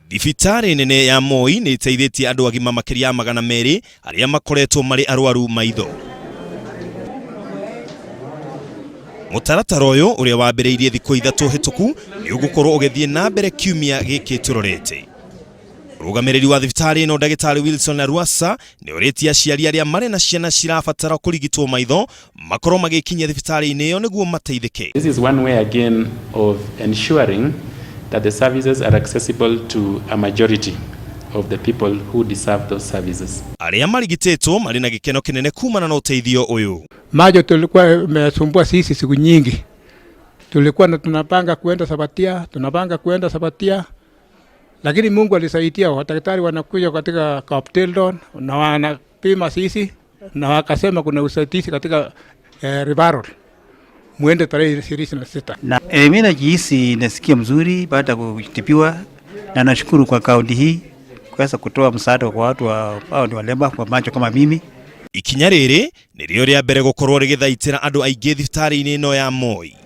Thibitarĩ nene ya Moi nĩ ĩteithĩtie andũ agima makĩria ya 200 arĩa makoretwo marĩ arwaru maitho. Mũtaratara ũyũ ũrĩa wambĩrĩirie thikũ 3 hĩtũku nĩ ũgũkorwo ũgĩthiĩ na mbere kiumia gĩkĩ tũrorete. Mũrũgamĩrĩri wa thibitarĩ ĩno ndagĩtarĩ Wilson Arwasa nĩ orĩtie aciari arĩa marĩ na ciana cirabatara kũrigitwo maitho makorwo magĩkinyia thibitarĩ-inĩ ĩyo nĩguo mateithĩke. This is one way again of ensuring that the services are accessible to a majority of the people who deserve those services. Arĩa marigitĩtwo marĩ na gĩkeno kĩnene kumana na ũteithio ũyũ. Macho tulikuwa imesumbua sisi siku nyingi, tulikuwa na tunapanga kuenda Sabatia, tunapanga kuenda Sabatia, lakini Mungu alisaidia, wadaktari wanakuja katika Kaptildon na wanapima sisi na wakasema kuna usaidizi katika referral, muende tarehe 26. Na mimi najihisi nasikia mzuri baada ya kutibiwa, na nashukuru kwa kaunti hii kuweza kutoa msaada kwa watu ambao ni walema kwa macho kama mimi. Ikinya rĩrĩ nĩrĩo rĩa mbere gũkorwo rĩgĩthaitĩra andũ aingĩ thibitarĩ-inĩ ĩno ya Moi.